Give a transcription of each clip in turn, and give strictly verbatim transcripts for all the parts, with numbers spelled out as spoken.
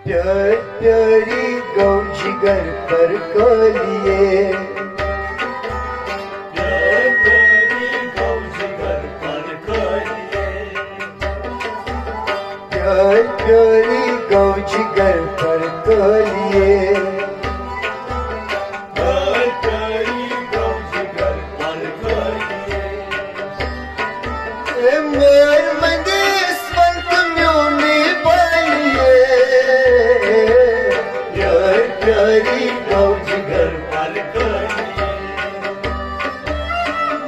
پیاری پیاری گو جگر پر کالیے۔ پیاری پیاری گو جگر پر کالیے۔ پیاری پیاری گو جگر پر کالیے۔ پیاری پیاری گو جگر پر کالیے۔ اے مٲرۍ مٔنٛدِس وَن تہٕ میونُے بالیے۔ پیٲرۍ پیٲری گوٚو جِگر پَرٕ کٲری۔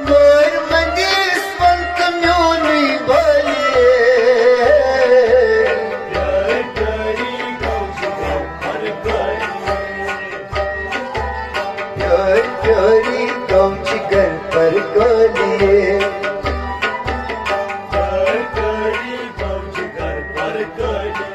مٲرۍ مٔنٛدِس وَن تہٕ میونُے بالیے۔ پیٲرۍ پیٲری گوٚو جِگر پَرٕ کٲری۔ پیٲرۍ پیٲری گوٚو جِگر پَرٕ کٲری۔ پیٲرۍ پیٲری گوٚو جِگر پَرٕ کٲری۔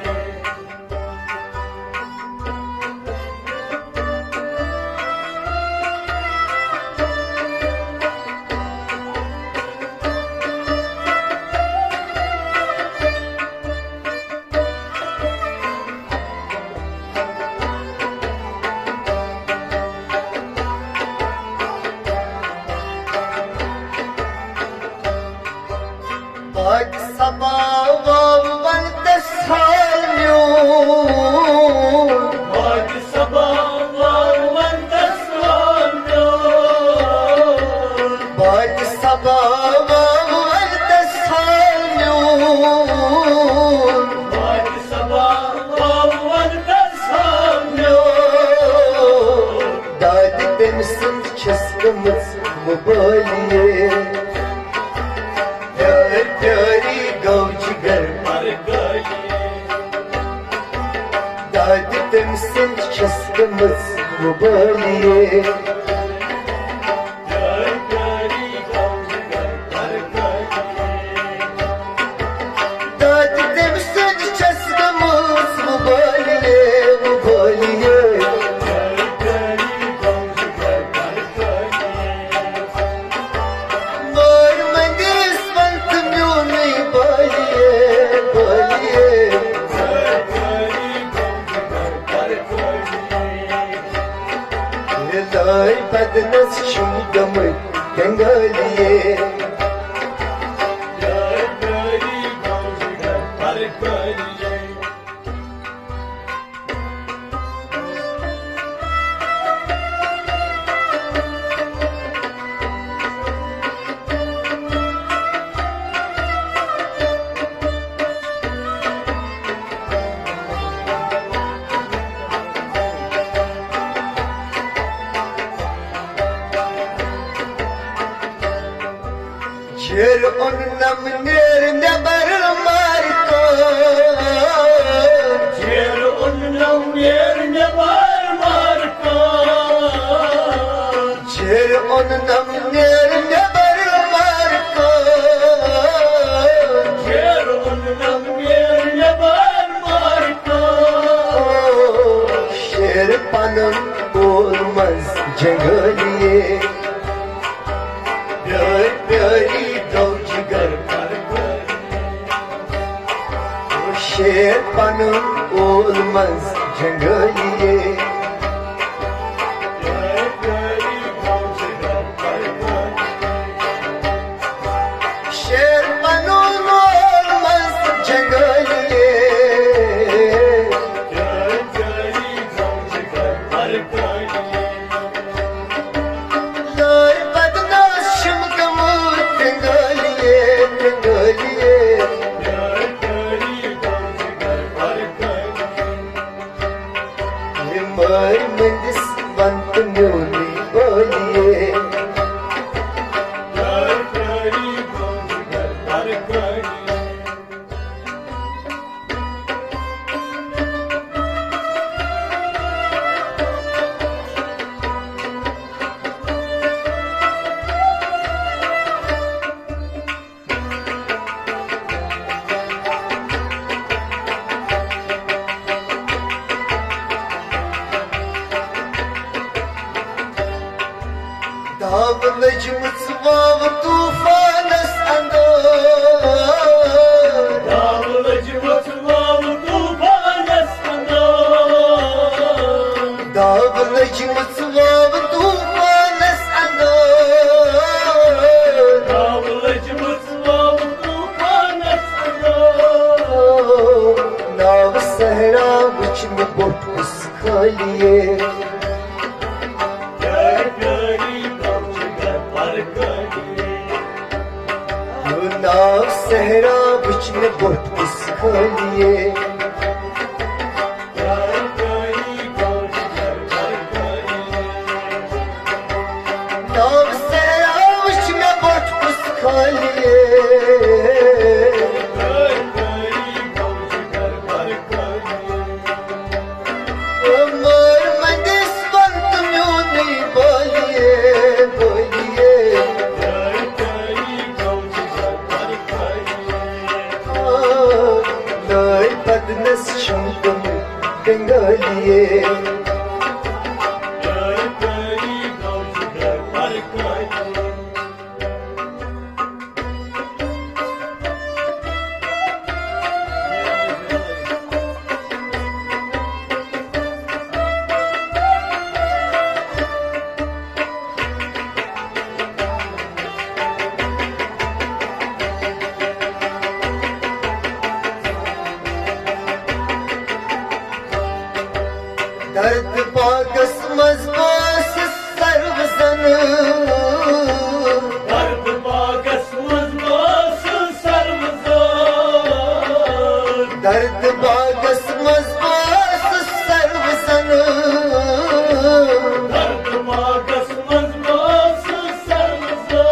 باقی صبا واو ونتس حال میون۔ باقی صبا واو ونتس حال میون۔ باقی صبا واو ونتس حال میون۔ باقی صبا واو ونتس حال میون۔ دادِ تٔمۍ سٕنٛز چھَس گٔمٕژ وۄبٲلیے۔ پیٲرۍ پیٲری گوٚو جِگر پَرٕ کٲلی۔ دادِ تٔمۍ سٕنٛز چھَس گٔمٕژ وۄبٲلیے۔ پیٲرۍ پیٲری گوٚو جِگر پَرٕ کٲلی۔ دادِ تٔمۍ سٕنٛز چھَس گٔمٕژ وۄبٲلیے، وۄبٲلیے۔ پیٲرۍ پیٲری گوٚو جِگر پَرٕ کٲلی۔ مٲرۍ مٔنٛدِس وَن تہٕ میونُے بالیے، بالیے۔ یہِ لٲے بدنس چھُم گٔمٕتۍ کنگٲلیے۔ شیر اوٚننم نیر نٮ۪بر مارکو۔ شیر اوٚننم نیر نٮ۪بر مارکو۔ شیر اوٚننم نیر نٮ۪بر مارکو۔ شیر اوٚننم نیر نٮ۪بر مارکو۔ شیر پنُن اول منٛز جنگٲلیے۔ پیٲرۍ پیٲری گوٚو جِگر پَرٕ کٲلی۔ شیر پنُن اول منٛز جنگٲلیے۔ پیٲرۍ پیٲری گوٚو جِگر پَرٕ کٲلی۔ شیر پنُن اول منٛز جنگٲلیے۔ پیٲرۍ پیٲری گوٚو جِگر پَرٕ کٲلی۔ لٲر بدنس چھُم گٔمٕژ تنگٲلیے، تنگٲلیے۔ یہِ مٲرۍ مٔنٛدِس وَن تہٕ میونُے بالیے۔ داو لٔجمٕژ واو طوفانس اندر۔ داو لٔجمٕژ واو طوفانس اندر۔ لٔجمٕژ واو طوفانس اندر۔ واو لٔجمٕژ واو طوفانس اندر۔ ناو صحرا وٕچھ مےٚ بوٚٹھ کُس خٲلیے۔ پیاری پیاری گوٚو جگر پر خٲلیے۔ ناو صحرا وٕچھ مےٚ بوٚٹھ کُس خٲلیے۔ ناو صحرا وٕچھ مےٚ بوٚٹھ کُس خٲلیے۔ مٲر مٔنٛدِس وَن تہٕ میونُے بٲلیے، بٲلیے۔ لٲرۍ بدنس چھُم گوٚمُت بنگٲلیے۔ درد باغس منٛز باسس سرو زن۔ درد باغس منٛز باسس سرو زن۔ درد باغس منٛز باسس سرو زن۔ درد باغس منٛز باسس سرو زن۔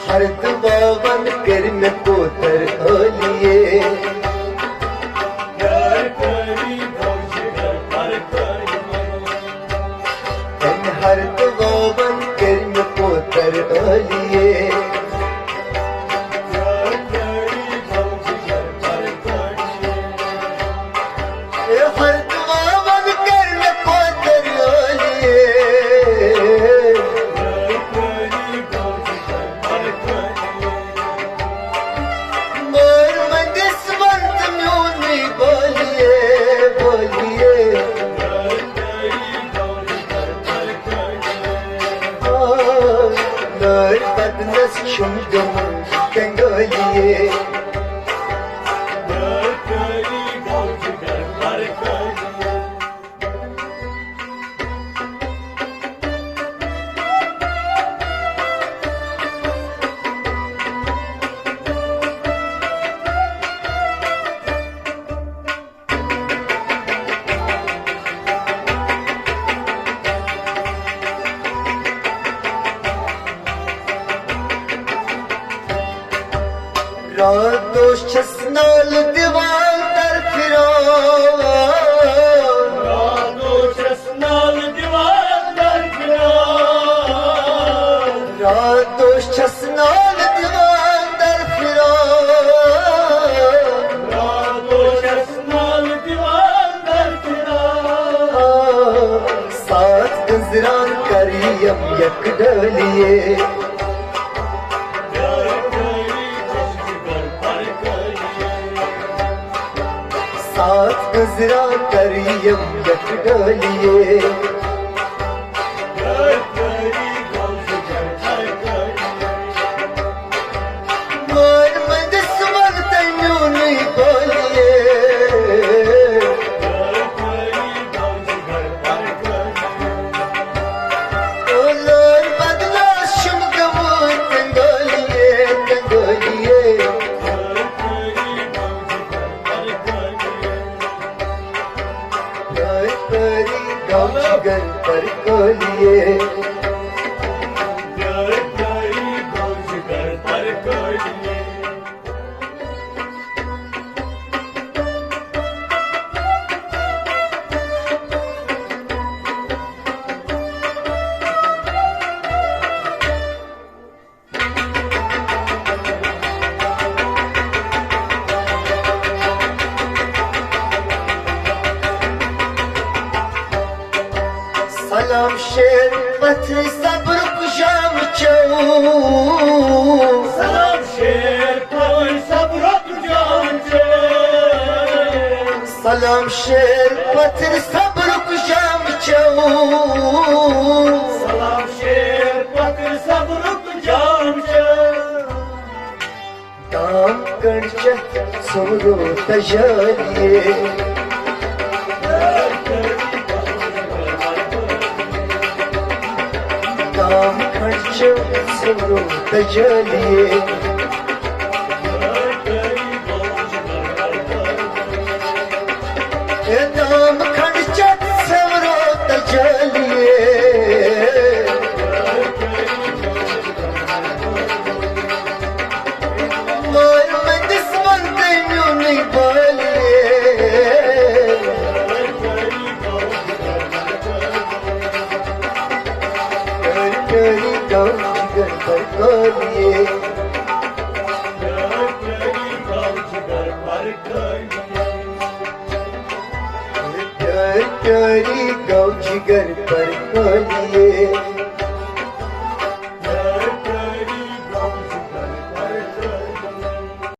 ہر دعا ون کر مےٚ کوتر عٲلیے۔ تٔمۍ ہر دعا ون کٔرۍ مےٚ پوتر عٲلیے۔ اے ہر دعا ون کٔرۍ مےٚ پوتر عٲلیے۔ مٲر مٔنٛدِس وَن تہٕ میونُے بٲلیے، بٲلیے۔ آ، لٲرۍ بدنس چھُم گوٚمُت کنگٲلیے۔ راتھ دۄہ چھَس نالہٕ دِوان در فراق۔ راتھ دۄہ چھَس نالہٕ دِوان در فراق۔ راتھ دۄہ چھَس نالہٕ دِوان در فراق۔ راتھ دۄہ چھَس نالہٕ دِوان در فراق۔ ساتھ گٔنٛزراوان کر یِم یک ڈٲلیے۔ ساتھ گٔنٛزراوان کر یِم یک ڈٲلیے۔ مٲرۍ مٔنٛدِس وَن تہٕ میونُے بٲلیے۔ او لٲرۍ بدلاس چھُم گوٚمُت کنگٲلیے، کنگٲلیے۔ لٲرۍ پٲری گوٚو جگر پر کٲلیے۔ سلام شیر پتھر صبرُک جام چیوٚو۔ سلام شیر پتھر صبرُک جام چیوٚو۔ سلام شیر پتھر صبرُک جام چو۔ سلام شیر پکر صبرک جام چو۔ دام کنڈ چتھ سورو تجالیے۔ دام کنڈ چتھ سورو تجالیے۔ اے دام کھنڈ چت سورو تجلیے۔ مار میں دشمن دینیو نہیں بالیے۔ کر کری گاؤں جگر پر کالیے۔ پیاری گاؤں جگر پر کالیے۔